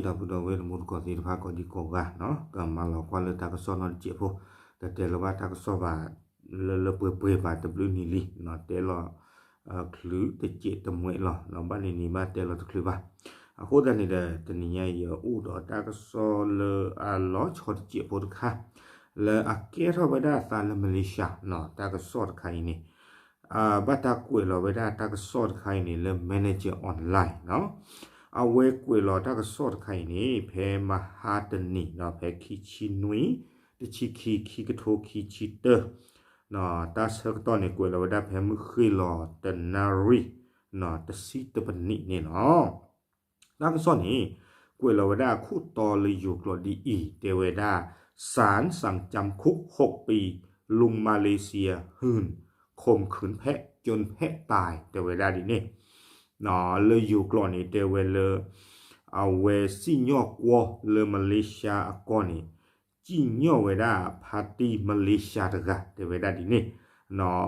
ဒီပုၢ်ဒီဝဲၢ်တံၤသကိးသ့ၣ်တဖၣ်ကိးဒံကိးဂၤနီၤ ကမၤလီၤကွၢ်လၢတၢ်ကစီၣ်နီတစဲးဖိ, တတဲလီၤဘၣ်တၢ်ကစီၣ်ဘၣ် လၢလၢပှဲၤပှဲၤဘၣ်တဘျုးနံၤလံနီၤ တဲလီၤ ချုးတစဲးတမှဲးလီၤနီၤ ဘၣ်နံၤနံၤဘၣ်တဲလီၤတချုးဘၣ်. အဃိသတးန့ၣ်ဒီး တနံၤညါအံၤယအိၣ်ဒီးတၢ်ကစီၣ်လၢအလီၤဆီတစဲးဖိတခါ လၢအကဲထီၣ်ဝဲဒၣ်အသးလၢ Malaysia နီၤ တၢ်ကစီၣ်တခါအံၤန့ၣ် ဘၣ်တၢ်ကွဲးလီၤဝဲဒၣ်တၢ်ကစီၣ်တခါအံၤန့ၣ် လၢ Manager Online နီၤ အဝဲကွဲးလီၤတၢ်ကစီၣ်တခါအံၤန့ၣ် ဖဲမဟါတနံၤနီၤ ဖဲခံဆံနွံ တဆံခံ ခံကထိခံဆံတၢ တၢ်ဆၢကတီၢ်န့ၣ် ကွဲးလီၤဝဲဒၣ်ဖဲမုၢ်ဃ့ၢ်လီၤတနၣ်ရံၣ် တဆံတပနံးန့ၣ်လီၤ. တၢ်ကစီၣ်န့ၣ် ကွဲးလီၤဝဲဒၣ်အခိၣ်တီလၢယိၤကျိာ်ဒ်အံၤ တဲဝဲဒၣ် ศาลสั่งจำคุกหกปี ลุงมาเลเซียหื่น ข่มขืนแพะจนแพะตาย တဲဝဲဒၣ်ဒ်န့ၣ် လၢယိၤကျိာ်န့ၣ် တဲဝဲလၢ အဝဲစံၣ်ညီၣ်ကွီၢ်လၢ Malaysia အကီၢ်န့ၣ် စံၣ်ညီၣ်ဝဲဒၣ်ဖါတံၢ် Malaysia တဂၤ တဲဝဲဒၣ်ဒ်န့ၣ်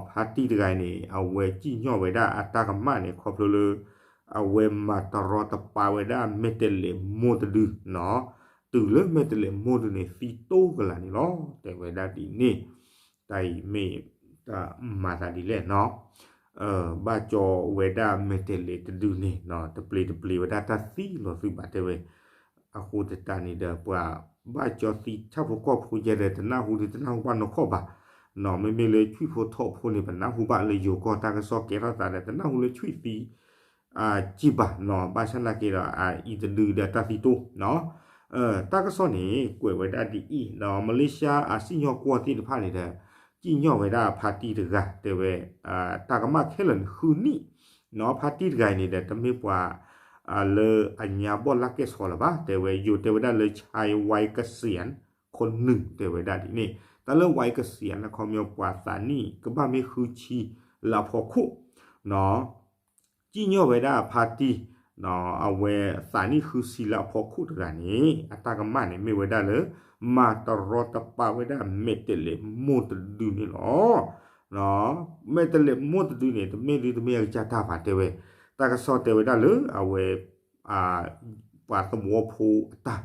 ဖါတံၢ်တဂၤအံၤန့ၣ် အဝဲစံၣ်ညီၣ်ဝဲဒၣ်အတၢ်ကမၣ်န့ၣ် ခီဖျိလၢ အဝဲမၤတရီတပါဝဲဒၣ်မဲာ်တဲးလဲးမိၢ်တဒုနီၤ တုၤလၢမဲာ်တဲးလဲးမိၢ်တဒုန့ၣ် သံတိၢ်ကလာ်န့ၣ်လီၤ တဲဝဲဒၣ်ဒ်န့ၣ် တၢ်အံၤမ့ၢ်တၢ်မၤသးဒ်လဲၣ်နီၤ ဘၣ်ကၠီဝဲဒၣ်မဲာ်တဲးလဲးတဒုန့ၣ် တပျ့ၤတပျ့ၤဝဲဒၣ်တၢ်သံလီၤသုဘၣ်တဲဝဲ အဃိသတးန့ၣ်ဒီး ပှၤဘၣ်ကၠီသံဆၣ်ဖိကီၢ်ဖိယဲဒီး တနၢ်ဟူဒုးတနၢ်ဟူဘၣ်နီၢ်ခီၣ်ဘၣ်နီၤ မ့မ့ၢ်လၢဆှံၣ်ဖိထီၣ်ဖိန့ၣ် ပနၢ်ဟူဘၣ်လၢယိၤကီၢ်တၢ်ကစီၣ်ကဲထီၣ်သးဒီး တနၢ်ဟူလၢဆှံၣ်သံ ကံၢ်ဘၣ်နီၤ ဘၣ်ဆၣ်နာ်က့ဒီး အအံၤတဒုဒီးတၢ်သံတိၢ်နီၤ တၢ်ကစီၣ်န့ၣ် ကွဲးဝဲဒၣ်ဒ်အံၤနီၤ Malaysia အစံၣ်ညီၣ်ကွီၢ်သ့ၣ်တဖၣ်န့ၣ်ဒီး စံၣ်ညီၣ်ဝဲဒၣ်ဖါတံၢ်တဂၤ တဲဝဲ တၢ်ကမၣ်ခဲလၢာ်န့ၣ်ဃုနံၣ်နီၤ ဖါတံၢ်တဂၤအံၤန့ၣ်ဒီး တမ့ၢ်ပှၤ လၢအညါဘီၣ်လၢကဲၣ်ဆီလၢၤဘၣ် တဲဝဲ ယိၤတဲဝဲဒၣ်လၢ ชายวัยเกษียณ คนหนึ่ง တဲဝဲဒၣ်ဒ်န့ၣ် တၢ်လၢ วัยเกษียณ အခီပညီပှၤသးနံၣ်ကဘၣ်မ့ၢ်ဃုဆံလၢအဖီခိၣ် စံၣ်ညီၣ်ဝဲဒၣ်ဖါတံၢ် အဝဲသးနံၣ်ဃုဆံလၢအဖီခိၣ်တဂၤန့ၣ် အတၢ်ကမၣ်န့ၣ်မ့ၢ်ဝဲဒၣ်လၢ မၤတရီတပါဝဲဒၣ်မဲာ်တဲးလဲးမိၢ်တဒုန့ၣ်လီၤ. မဲာ်တဲးလဲးမိၢ်တဒုန့ၣ် တမ့ၢ်ဒုတမ့ၢ်အကစၢ်တၢ်ဘၣ်တဲဝဲ တၢ်ကစီၣ်တဲဝဲဒၣ်လၢအဝဲ ပှၤသဝီဖိအတၢ်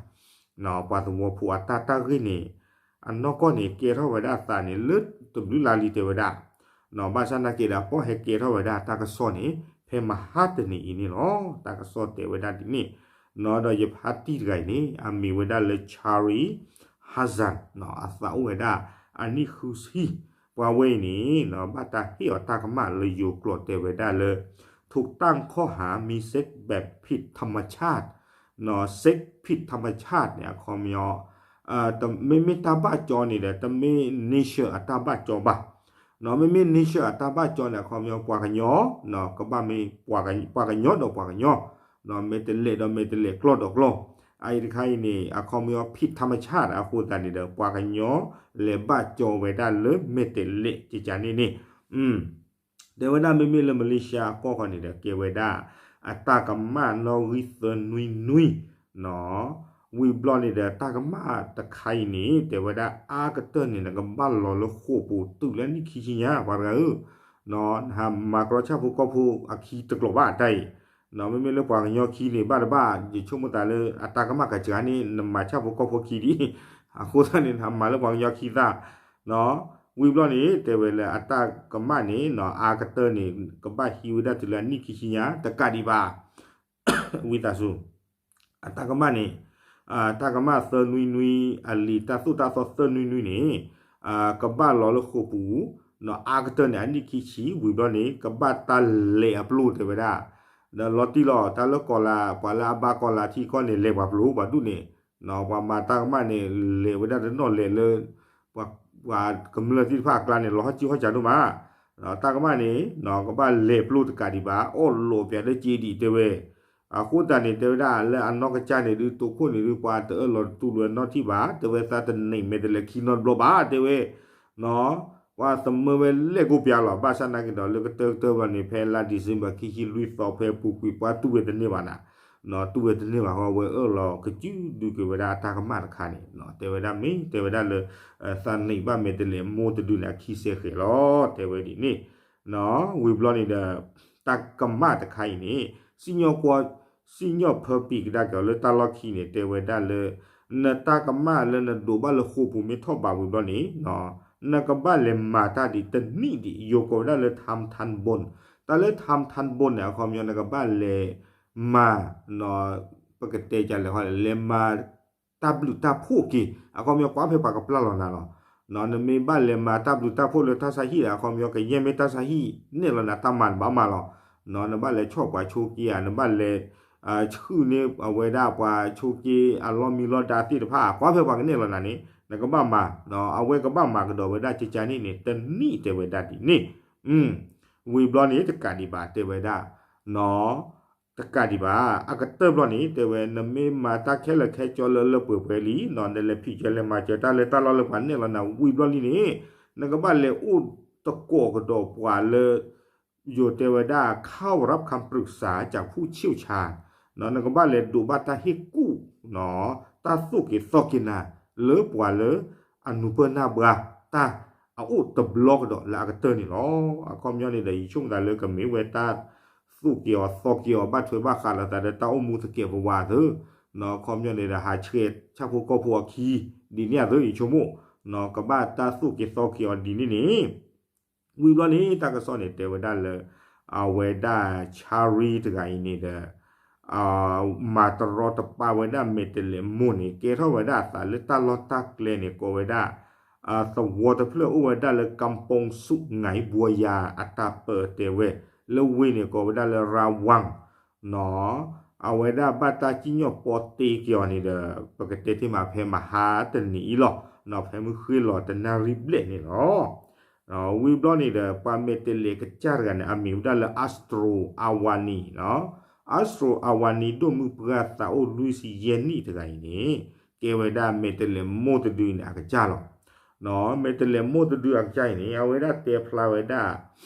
ပှၤသဝီဖိအတၢ်တၢ်ဂ့ၢ်န့ၣ် အနီၢ်ကီၢ်န့ၣ် ကဲထီၣ်ဝဲဒၣ်အသးန့ၣ် လၢတဘျုးလါလံတဲဝဲဒၣ် ဘၣ်ဆၣ်နာ်က့ဒီး ပီၣ်ဟဲကဲထီၣ်ဝဲဒၣ်တၢ်ကစီၣ်န့ၣ် ဖဲမဟါတနံၤအံၤန့ၣ်လီၤ. တၢ်ကစီၣ်တဲဝဲဒၣ်ဒ်န့ၣ် ဒီးယဖါတံၢ်တဂၤအံၤန့ၣ် အမံၤဝဲဒၣ်လၢ Chari Hazan အသးအိၣ်ဝဲဒၣ် အနံၣ်ဃုဆံ ပှၤဝဲအံၤန့ၣ် ဘၣ်တၢ်ဟ့ၣ်အီၤတၢ်ကမၣ်လၢယိၤကျိာ်တဲဝဲဒၣ်လၢ ถูกตั้งข้อหามีเซ็กแบบผิดธรรมชาติ เซ็กผิดธรรมชาติ န့ၣ် အခီပညီ မ့မ့ၢ်တၢ်ဘၣ်ကၠီန့ၣ်ဒီး တမ့ၢ် nature အတၢ်ဘၣ်ကၠီဘၣ် မ့မ့ၢ် nature အတၢ်ဘၣ်ကၠီန့ၣ် အခီပညီ ပှၤကညီ ကဘၣ်မ့ၢ် ပှၤကညီဒီးပှၤကညီ မဲာ်တဲးလဲးဒီးမဲာ်တဲးလဲး ကျီၢ်ဒီးကျီၢ် အအံၤတခါအံၤန့ၣ် အခီပညီ ผิดธรรมชาติ အဃိသတးန့ၣ်ဒီး ပှၤကညီ လဲၤဘၣ်ကၠီဝဲဒၣ်လၢမဲာ်တဲးလဲး ကကန့ၣ်န့ၣ် တဲဝဲဒၣ်မ့မ့ၢ်လၢ Malaysia အကီၢ်ဃီန့ၣ်ဒီး ကဲဝဲဒၣ် အတၢ်ကမၣ်နီၣ်ဂံၢ်သၢနွံနွံ ဝံၤဘျီန့ၣ်ဒီး တၢ်ကမၣ်တခါအံၤန့ၣ် တဲဝဲဒၣ်အါကတၢၢ်န့ၣ် နကဘၣ်လီၤလၢဃိာ်ပူၤတုၤလၢနံၣ်ခံဆံညါ ပှၤတဂၤဧၢ နဟးမၤကရီဆၣ်ဖိကီၢ်ဖိအခံတကျိၤဘၣ်တၢ်အံၤ မ့မ့ၢ်လၢပှၤကညီခံန့ၣ် ဘၣ်တဘၣ် ယဆိကမိၣ်သးလၢအတၢ်ကမၣ်ကစှၤန့ၣ် နမၤဆၣ်ဖိကီၢ်ဖိခံဒံး အဃိသတးန့ၣ် နဟးမၤလၢပှၤကညီခံသၣ် ဝံၤဘျီန့ၣ် တဲဝဲလၢအတၢ်ကမၣ်န့ၣ် အါကတၢၢ်န့ၣ် ကဘၣ်ဟံးဝဲဒၣ်တုၤလၢအနံၣ်ခံဆံညါ တကးဒံးဘၣ် ဝံသးစူၤ အတၢ်ကမၣ်န့ၣ် တၢ်ကမၣ်သၢနွံနွံ အလံာ်တၢ်သိၣ်တၢ်သီသၢနွံနွံန့ၣ် ကဘၣ်လီၤလၢဃိာ်ပူၤ အါကတၢၢ်န့ၣ် အနံၣ်ခံဆံ ဝံၤဘျီန့ၣ် ကဘၣ်တၢ်လဲၤအပျိၢ်တဲဝဲဒၣ် ဒီးလီၤတံၢ်လီၤ တၢ်လၢကီၢ်လၤ ပှၤလၢအဘါကီၢ်လၤထံကီၢ်န့ၣ် လဲၤပှၤပျိၢ်ပှၤဒူၣ်န့ၣ် ပှၤမၤတၢ်ကမၣ်န့ၣ် လဲၤဝဲဒၣ်တနီၤလဲၤလၢ ပှၤကမျၢၢ်သ့ၣ်တဖၣ်အကျါန့ၣ် လီၤဟီၣ်စံၣ်ဟီၣ်စၢ်ဒိၣ်မး တၢ်ကမၣ်န့ၣ် ကဘၣ်လဲၤပျိၢ်တကးဒံးဘၣ် အီၣ်လိးပၠးလၢက့ဒံးတဲဝဲ အဃိသတးန့ၣ် တဲဝဲဒၣ်လၢအနီၢ်ကစၢ်န့ၣ်ဒုး တိခိၣ်န့ၣ်ဒုး ပှၤတအၢၣ်လီၤတူၢ်လိာ်နီတထံၣ်ဘၣ် တဲဝဲသးတနံၤမဲာ်တဲးလဲးခံနီတဘျီဘၣ် တဲဝဲ ပှၤသမၢဝဲလဲၣ်ကိးပၠးလီၤ ဘၣ်ဆၣ်နာ်က့ဒီး လၢကတၢၢ်ကတၢၢ်ဘၣ်န့ၣ် ဖဲလါ December ခံဆံလွံၢ်သီ ဖဲပူၤကွံာ်ပှၤတူၢ်ဝဲတန့ၢ်ဘၣ်နၤ တူၢ်ဝဲတန့ၢ်ဘၣ်ဃီ အဝဲအၢၣ်လီၤကစုဒုးက့ၤဝဲဒၣ်အတၢ်ကမၣ်တခါန့ၣ် တဲဝဲဒၣ်မ့ၢ် တဲဝဲဒၣ်လၢ သးနံၣ်ဘၣ်မဲာ်တဲးလဲးမိၢ်တဒုန့ၣ် အခံစဲဃဲၤလီၤ တဲဝဲဒ်န့ၣ် ဝံၤဘျီန့ၣ်ဒီး တၢ်ကမၣ်တခါအံၤန့ၣ် စံၣ်ညီၣ်ကွီၢ် စံၣ်ညီၣ်ဖၢပံာ်ကဒါက့ၤအီၤလၢတၢ်လီၢ်ခံန့ၣ် တဲဝဲဒၣ်လၢ နတၢ်ကမၣ်လၢနဒိးဘၣ်လၢဃိာ်ပူၤမ့ၢ်ထီၣ်ဘးဝံၤဘျီန့ၣ် နကဘၣ်လဲၤမၤတၢ်ဒ်တနံၣ်ဒ် ယိၤကိးဝဲဒၣ်လၢ ထၢမ်ထၢၣ်ဘိၣ် တၢ်လၢ ထၢမ်ထၢၣ်ဘိၣ် န့ၣ် အခီပညီနကဘၣ်လဲၤမၤ ပကတဲကလဲၣ် လဲၤမၤ တၢ်ဘျုးတၢ်ဖှိၣ်က့ၤ အခီပညီကွၢ်ဖဲပှၤကပျၢ်လီၤနၤလီၤ. နမ့ၢ်ဘၣ်လဲၤမၤတၢ်ဘျုးတၢ်ဖှိၣ်လၢတၢ်ဆါဟံၣ်ဒီး အခီပညီကယဲၢ်မ့ၢ်တၢ်ဆါဟံၣ်နဲၣ်လီၤနၤ တၢ်မၤနဘၣ်မၤလီၤ. နဘၣ်လဲၤဆီၣ်ပှၤဆိက့ဧါ နဘၣ်လဲၤ ဆှုၣ်န့ၢ်အဝဲဒၣ်ပှၤဆိက့အလီၢ်မံလီၢ်ဒါသ့ၣ်တဖၣ် ကွၢ်ဖဲပှၤကနဲၣ်လီၤနၤန့ၣ် နကဘၣ်မၤ အဝဲကဘၣ်မၤကဒီးဝဲဒၣ်ကကန့ၣ်န့ၣ် တနံၣ်တဲဝဲဒၣ်ဒ်န့ၣ် ဝံၤဘျီန့ၣ် တကးဒံးဘၣ် တဲဝဲဒၣ် တကးဒံးဘၣ် အကတၢၢ်ဘျီန့ၣ် တဲဝဲ နမ့ၢ်မၤတၢ်ခဲလၢာ်ခဲဆ့လၢလၢပှဲၤပှဲၤလံ နလဲၤဖံးကၢလဲၤမၤစၢၤတၢ်လၢတၢ်လီၢ်လၢပှၤနဲၣ်လီၤနၤဝံၤဘျီလံန့ၣ် နကဘၣ်လဲၤအိၣ်တကိးကဒီးပှၤလၢ ယိၤတဲဝဲဒၣ် ခၢဝ်ရၢပ်ၣ်ခၣ်ပြုၢ်စၢ ကၠၢ်ဖူၣ်ဆ့ၣ်ဆါ နကဘၣ်လဲၤဒိးဘၣ်တၢ်ဟ့ၣ်ကူၣ် တၢ်သိၣ်က့ၤသီက့ၤနၤ လၢပှၤလၢ အနူၤပၢၢ်နၢ်ဘှါ တၢ်အအိၣ်တဘျီကဒီးလၢအကတၢၢ်န့ၣ်လီၤ. အခီပညီန့ၣ်ဒီး ယဆိကမိၣ်သးလၢကမ့ၢ်ဝဲတၢ်သိၣ်က့ၤအီၤသီက့ၤအီၤ ဘၣ်ထွဲဘၣ်ဃးလိာ်သးဒီးတၢ်အိၣ်မူသကဲးပဝးသ့ အခီပညီန့ၣ်ဒီး ဟးဆှဲးဆၣ်ဖိကီၢ်ဖိအခံ ဒ်န့ၣ်အသိး ယဆိကမိၣ် ကဘၣ်တၢ်သိၣ်က့ၤသီက့ၤအီၤဒ်န့ၣ်န့ၣ် ဝံၤဘျီန့ၣ် တၢ်ကစီၣ်န့ၣ် တဲဝဲဒၣ်လၢ အဝဲဒၣ် Charlie တဂၤအံၤန့ၣ်ဒီး မၤတရီတပါဝဲဒၣ် မဲာ်တဲးလဲးမိၢ်န့ၣ် ကဲထီၣ်ဝဲဒၣ်အသးလၢတၢ်လီၢ်တၢ်ကျဲန့ၣ် ကိးဝဲဒၣ် သဝီတဖျၢၣ်အိၣ်ဝဲဒၣ်လၢ ကမ်ပုန်းစု ငိုင်းဘွဲယာ အတၢ်ပၢတဲဝဲ လၢဝ့ၢ်န့ၣ် ကိးဝဲဒၣ်လၢ ရဝမ် နီၣ် အဝဲဒၣ်ဘၣ်တၢ်စံၣ်ညီၣ်ပီတ့က့ၤအီၤန့ၣ်ဒီး ပကတဲတ့ၢ်မးဖဲမဟါတနံၤအံၤလီၤ. နီၣ် ဖဲမုၢ်ဃ့လီၤတနၣ်ရံၣ်ဘျဲၣ်န့ၣ်လီၤ. ဝံၤဘျီန့ၣ်ဒီး ပှၤမဲာ်တဲးလဲးကစၢ်တဂၤန့ၣ် အမံၤဝဲဒၣ်လၢ Astro Awani နီၣ် Astro Awani ဒိၣ်မုၢ်ပှၢ်သးအိၣ်လွံၢ်ဆံယဲၢ်နံၣ်တဂၤအံၤန့ၣ် ကဲဝဲဒၣ်မဲာ်တဲးလဲးမိၢ်တဒုန့ၣ် အကစၢ်လီၤ. နီၣ် မဲာ်တဲးလဲးမိၢ်တဒုအကစၢ်အံၤန့ၣ် အဝဲဒၣ်တဲဖျါဝဲဒၣ်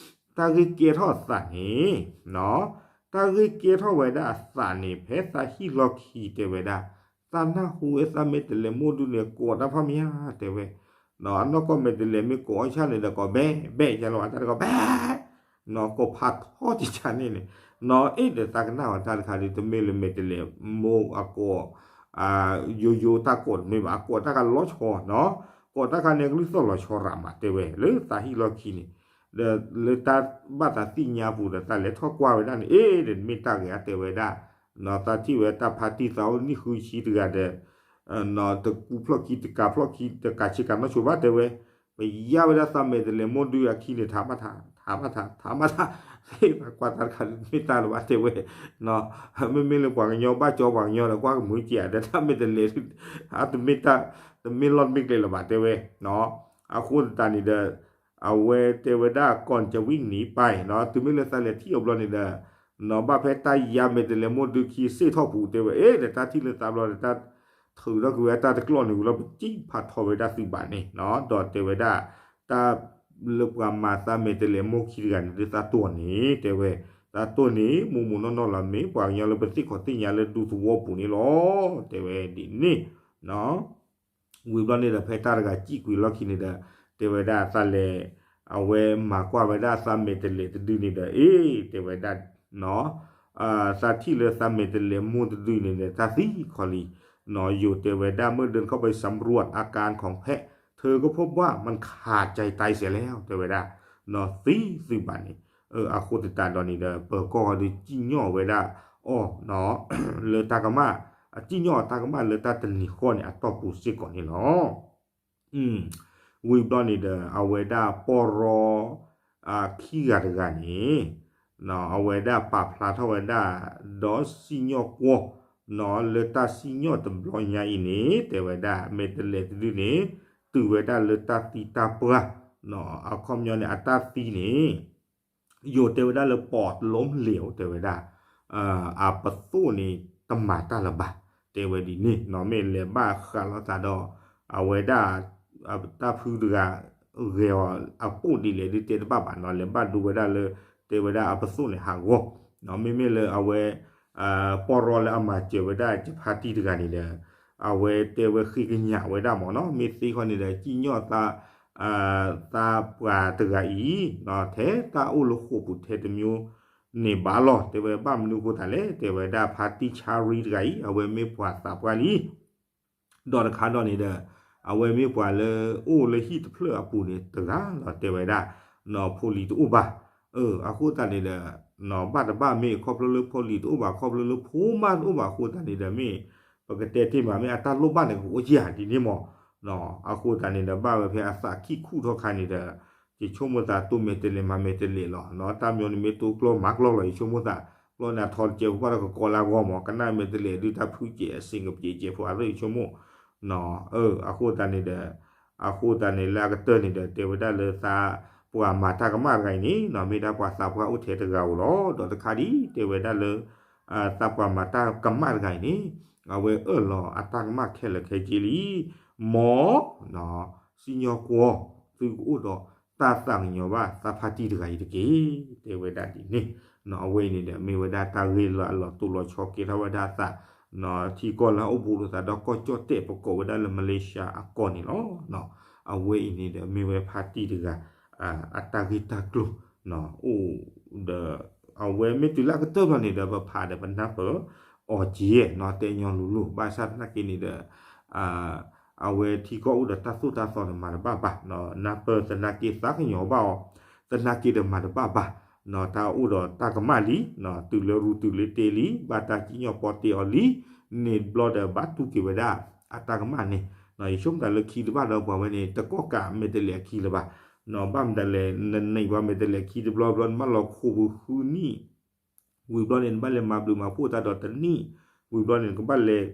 တၢ်ဂ့ၢ်ကဲထီၣ်အသးန့ၣ် နီၣ် တၢ်ဂ့ၢ်ကဲထီၣ်ဝဲဒၣ်အသးန့ၣ် ဖဲသးဟံၣ်လီၢ်ခံတဲဝဲဒၣ် သးနၢ်ဟူဝဲသးမဲာ်တဲးလဲးမိၢ်ဒုန့ၣ် ကိးတၢ်ဖးမံၤဧါတဲဝဲ နီၣ် အနီၢ်ကီၢ်မဲာ်တဲးလဲးမ့ၢ်ကိးအီၣ်ဆၣ်န့ၣ်ဒီး ကိးဘဲဘဲယါလီၤ အတၢ်တကိးဘဲ နီၣ် ကိးဖးထီတံၢ်ဆါန့ၣ်န့ၣ် နီၣ် အ့ၣ်ဒီးသးကနၣ်ဝဲတၢ်တခါဒီး တမ့ၢ်လၢမဲာ်တဲးလဲးမိၢ်အကိး ယိယိတၢ်ကိးတမ့ၢ်ဘၣ် အကိးတၢ်ကလီၤဆီ နီၣ် ကိးတၢ်ခါန့ၣ် ကလုၢ်သီၣ်လီၤဆီရးမးတဲဝဲ လၢသးဟံၣ်လီၢ်ခံန့ၣ် ဒီးလၢတၢ်ဘၣ်သးသ့ၣ်ညါပူၤဒီး သးလဲၤထီၣ်ကွၢ်ဝဲဒၣ်န့ၣ် အ့ၣ် ဒီးမ့ၢ်တၢ်ဂ့ၤအါတဲဝဲဒၣ် နီၣ် သးထံၣ်ဝဲတၢ်ဖါတံၢ်သးအိၣ်နံၣ်ဃုဆံတဂၤဒီး နီၣ် တကူဖျီၣ်ခံ တကးဖျီၣ်ခံ တကးဆ့ကၤနီၢ်ဆိဘၣ်တဲဝဲ ပယါဝဲဒၣ်သးမဲာ်တဲးလဲးမိၢ်ဒုအခံန့ၣ် ထးမးထး ထးမးထး ထးမးထး သ့ၣ်သးကွၢ်တၢ်တခါဒုး တမ့ၢ်တၢ်လၢၤဘၣ်တဲဝဲ နီၣ် မ့မ့ၢ်လၢပှၤကညီဘၣ်ကၠီပှၤကညီဒီး ကွၢ်ကမုာ်က့ၤဒီး တၢ်မဲာ်တဲးလဲး တမ့ၢ်တၢ် တမ့ၢ်လီၢ်တမ့ၢ်ကျဲလၢၤဘၣ်တဲဝဲ နီၣ် အဃိသတးန့ၣ်ဒီး အဝဲတဲဝဲဒၣ် ก่อนจะวิ่งหนีไป နီၣ် တုၤမ့ၢ်လၢသးလဲၤထံၣ်အီၤဘျီန့ၣ်ဒီး နီၣ် ဘၣ်ဖဲတၢ်ယါမဲာ်တဲးလဲးမိၢ်ဒုခံစ့ၣ်ထီၣ်ပူၤတဲဝဲ အ့ၣ် ဒီးတၢ်ထံၣ်လၢသးဘျီဒီး တၢ်ထုးထီၣ်ကွံာ်ဝဲတၢ်တကျီၢ်န့ၣ်ဝံၤလီၤ ပစံၣ်ဖးထီဝဲဒၣ်သုးဘၣ်န့ၣ် နီၣ် ဒီးတဲဝဲဒၣ် တၢ်လၢပှၤမၤသးမဲာ်တဲးလဲးမိၢ်ခံတဂၤန့ၣ် ဒုးသးတိၢ်န့ၣ် တဲဝဲ သးတိၢ်န့ၣ် မိၢ်မိၢ်နီၢ်နီၢ်လီၤ မ့ၢ်ပှၤကညီလၢပသ့ၣ်ခီးသ့ၣ်ညါလၢဒူသဝီပူၤန့ၣ်လီၤ တဲဝဲဒ်န့ၣ် နီၣ် ဝံၤဘျီန့ၣ်ဒီး ဖဲတၢ်တဂၤစံၣ်ကွံာ်လီၢ်ခံန့ၣ်ဒီး တဲဝဲဒၣ်သးလဲၤ အဝဲမၤကွၢ်ဝဲဒၣ်သးမဲာ်တဲးလဲးတဒုန့ၣ်ဒီး အ့ၣ် တဲဝဲဒၣ် နီၣ် သးထံၣ်လၢသးမဲာ်တဲးလဲးမိၢ်တဒုန့ၣ်ဒီး တၢ်သံခီလံ နီၣ် ယိၤတဲဝဲဒၣ် เมื่อเดินเข้าไปสำรวจอาการของแพะ เธอก็พบว่ามันขาดใจตายเสียแล้ว တဲဝဲဒၣ် နီၣ် သံသုးဘၣ်န့ၣ် အဃိသတးဒီးန့ၣ်ဒီး ပၢၤကီၢ်ဂီၤဒုးစံၣ်ညီၣ်ဝဲဒၣ်အီၤ နီၣ် လၢတၢ်ကမၣ် အစံၣ်ညီၣ်အီၤတၢ်ကမၣ်လၢတၢ်တနံၤဃီန့ၣ် အတီၢ်ပူၤစ့ၢ်ကီးန့ၣ်လီၤ. ဝံၤဘျီန့ၣ်ဒီး အဝဲဒၣ်ပီၢ်ရီ ခံဂၤတဂၤန့ၣ် နီၣ် အဝဲဒၣ်ပာ်ဖျါထီၣ်ဝဲဒၣ် ဒီးစံၣ်ညီၣ်ကွီၢ် နီၣ် လၢတၢ်စံၣ်ညီၣ်တဘျီညါအံၤန့ၣ် တဲဝဲဒၣ် မဲာ်တဲးလဲးတဒုန့ၣ် တုၤဝဲဒၣ်လၢတၢ်သံတၢ်ပှၢ် နီၣ် အခီပညီန့ၣ် အတၢ်သံန့ၣ် ယိၤတဲဝဲဒၣ်လၢ ปอดล้มเหลว တဲဝဲဒၣ် အပသိၣ်န့ၣ် တမၤတၢ်လၢၤဘၣ် တဲဝဲဒ်န့ၣ် နီၣ် မ့ၢ်လဲၤဘၣ်ဃးလိာ်သးဒီး အဝဲဒၣ် တၢ်ဖုတဂၤ ဂဲၤအီၤအပိၢ်ဒ်လဲၣ်ဒုးတဲတဘၣ်ဘၣ် နီၣ် လဲၤဘၣ်ဒိဝဲဒၣ်လၢ တဲဝဲဒၣ်အပသိၣ်န့ၣ်ဟးဂီၤ နီၣ် မ့မ့ၢ်လၢအဝဲ ပီၢ်ရီလၢအမၤစၢၤဝဲဒၣ် ကဖါတံၢ်တဂၤန့ၣ်ဒီး အဝဲတဲဝဲဃ့ကညးဝဲဒၣ်မ့ၢ်နီၣ် မ့ၢ်သ့ခီန့ၣ်ဒီး စံၣ်ညီၣ်သး သးပှၤတဂၤအံၤ နီၣ် ထဲတၢ်အိၣ်လၢဃိာ်ပူၤထဲတမျိုး န့ၣ်ဘၣ်လီၤ. တဲဝဲဘၣ်မနုၤအဃိသတးလဲၣ်, တဲဝဲဒၣ်ဖါတံၢ်ဆါရံတဂၤအံၤ အဝဲမ့ၢ်ပှၤသးပှၢ်လံ ဒီးတခါဒီးန့ၣ်ဒီး အဝဲမ့ၢ်ပှၤလၢအိၣ်လၢဟံၣ်တဖျၢၣ်အပူၤန့ၣ်တဂၤလီၤ. တဲဝဲဒၣ် နီၢ်ဖိလံၤတအိၣ်ဘၣ်. အဃိသတးန့ၣ်ဒီး နီၢ်ဘၣ်တဘၣ်မ့ၢ်ခီဖျိလၢဖိလံၤတအိၣ်ဘၣ် ခီဖျိလၢဖိမါတအိၣ်ဘၣ်အဃိသတးန့ၣ်ဒီး မ့ၢ် ပကတဲတ့ၢ်မး မ့ၢ်အတၢ်လိၣ်ဘၣ်န့ၣ် ကအိၣ်ကယၤဒ်န့ၣ်မး. အဃိသတးန့ၣ်ဒီး ဘၣ်ဝဲဖဲအသးခံခူၣ်ထီၣ်ခါန့ၣ်ဒီး ယဆိကမိၣ်သးတိၢ်မဲာ်တဲးလဲးမၤမဲာ်တဲးလဲးလီၤ. တၢ်မညီန့ၣ်မ့ၢ်တိကျီမၤကျီလီၤ ယဆိကမိၣ်သး, ကျီန့ၣ်အထီတကဲးဖိဘၣ်ဒီးကကီလၢအဂီၢ်မး ကနၣ်မဲာ်တဲးလဲးဒုးတၢ်ဖုးကဲးအစ့ၣ်ကပျဲးကဲးဖိအသး ယဆိကမိၣ် အဃိသတးန့ၣ်ဒီး အဃိသတးန့ၣ်လၢအကတၢၢ်န့ၣ်ဒီး တဲဝဲဒၣ်လၢသးပှၤမၤတၢ်ကမၣ်တဂၤအံၤန့ၣ် မ့ၢ်ဒၣ်ပှၤသးပှၢ်အိၣ်ထဲတဂၤဧိၤလီၤ. ဒီးတခါဒ် တဲဝဲဒၣ်လၢ သးပှၤမၤတၢ်ကမၣ်တဂၤအံၤန့ၣ် အဝဲအၢၣ်လီၤအတၢ်ကမၣ်ခဲလၢာ်ခဲဆ့လံ. မ် စံၣ်ညီၣ်ကွီၢ် သုကအိၣ်ဒီးတၢ်သးကညီၤဘၣ်သးဖါတံၢ်တဂၤအံၤတက့ၢ်. တဲဝဲဒၣ်ဒ်န့ၣ် အဝဲအံၤန့ၣ်ဒီး မ့ၢ်ဝဲဒၣ်တၢ်ဂ့ၢ်လၢအလီၤတိၢ်လီၤဆီကဲထီၣ်ဝဲဒၣ်အသး ထံကီၢ်လၢအအိၣ်ဘူးလိာ်သးဒီးကီၢ်ကၠီၣ်တဲၣ် ပကိးဝဲဒၣ်လၢ Malaysia အကီၢ်န့ၣ်လီၤ. အဝဲအံၤန့ၣ်ဒီး မ့ၢ်ဝဲဖါတံၢ်တဂၤ အတၢ်ဂ့ၢ်တၢ်ကျိၤ အိၣ်ဒီး အဝဲမ့ၢ်တုၤလၢအကတၢၢ်ဘျီန့ၣ်ဒီး ပဖးဒီးပနၢ်ပၢၢ်အီၤက့ၤ တဲညီလူၤလူၤ ဘၣ်ဆၣ်သနာ်က့န့ၣ်ဒီး အဝဲထံကီၢ်အိၣ်ဒီးတၢ်သိၣ်တၢ်သီန့ၣ် မၤတဘၣ်ဘၣ်, နၢ်ပၢၢ်သနာ်က့သးကညီၤဘၣ်အီၤ, သနာ်က့ဒီးမၤတဘၣ်ဘၣ်, တၢ်အိၣ်ဒီးတၢ်ကမၣ်လံ, တုၤလၢရူၤတုၤလၢတ့လံ, ဘၣ်တၢ်စံၣ်ညီၣ်ပီတ့အီၤလံ, န့ၣ်ဘျီဒီးဘၣ်တူၢ်က့ၤဝဲဒၣ် အတၢ်ကမၣ်န့ၣ်, ယဆိကမိၣ်တၢ်လၢခံတဘၣ်ဒီးပှၤဝဲန့ၣ် တကီၢ်ကးမဲာ်တဲးလဲးအခံလၢၤဘၣ်, ဘၣ်မတၤလဲၣ် နန့ၢ်ပှၤမဲာ်တဲးလဲးခံတဘျီဘျီ နဘၣ်လီၤခိးပူၤဃုနံၣ် ဝံၤဘျီန့ၣ် နဘၣ်လဲၤမၤဘျုးမၤဖှိၣ်တၢ်ဒီးတနံၣ်, ဝံၤဘျီန့ၣ် နကဘၣ်လဲၤ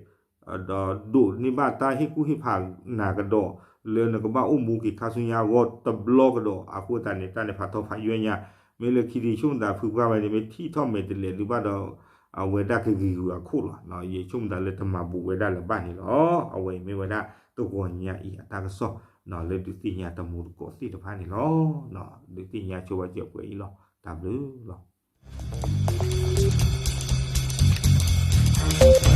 ဒီးဒိးန့ၢ်ဘၣ်တၢ်ဟ့ၣ်ကူၣ်ဟ့ၣ်ဖးနၤကဒီး, လၢနကဘၣ်အိၣ်မူက့ၤခါဆူညါအဂီၢ်တဘျီကဒီး, အဃိသတးန့ၣ် တၢ်န့ၣ်ဖးထီဖးယွဲၢ်ညါ, မ့ၢ်လၢခံဒံးဆိကမိၣ်တၢ်ဖုပှၢ်ဝဲန့ၣ် မ့ၢ်ထံၣ်ထီၣ်မဲာ်တဲးလဲးဒုးဘၣ်ဒီး အဝဲဒၣ်ကဂ့ၤဂုၤအခိၣ်လီၤ, ယဆိကမိၣ်တၢ်လၢတမၤဘူးဝဲဒၣ်လၢၤဘၣ်န့ၣ်လီၤ. အဝဲအံၤမ့ၢ်ဝဲဒၣ်တဂီၤညါအံၤအတၢ်ကစီၣ် လၢဒုးသ့ၣ်ညါတမူတကိးသ့ၣ်တဖၣ်န့ၣ်လီၤ. ဒုးသ့ၣ်ညါဆိဝဲစၢၤပှဲၤအံၤလီၤ. တၢ်ဘျုးလီၤ.